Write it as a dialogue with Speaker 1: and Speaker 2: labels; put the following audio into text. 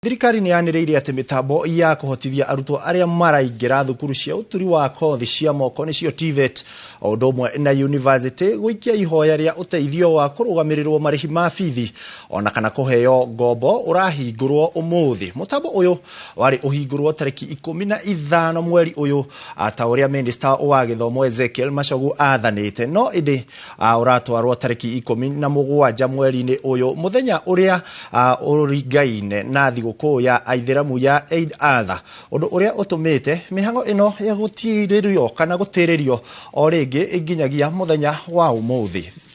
Speaker 1: Thirikari nĩ yanĩrĩire atĩ mĩtambo ya kũhotithia arutwo arĩa maraingĩra thukuru cia ũturi wa kothi cia moko nĩcio TVET o ũndũ ũmwe na university gũikia ihoya rĩa ũteithio wa kũrũgamĩrĩrwo marĩhi ma bithi ona kana kũheo ngombo ũrahingũrwo ũmũthĩ. Mũtambo ũyũ warĩ ũhingũrwo tarĩki 15 mweri ũyũ ta ũrĩa Minister wa gĩthomo Ezekiel Machogu athanĩte, no ĩndĩ ũratwarwo tarĩki 17 mweri-inĩ ũyũ, mũthenya ũrĩa ũringaine na thigũkũ ya aithĩramu ya Eid Adha, ũndũ ũrĩa ũtũmĩte mĩhang'o ĩno ya gũtirĩrio kana gũtĩrĩrio o rĩngĩ nginyagia mũthenya wa ũmũthĩ.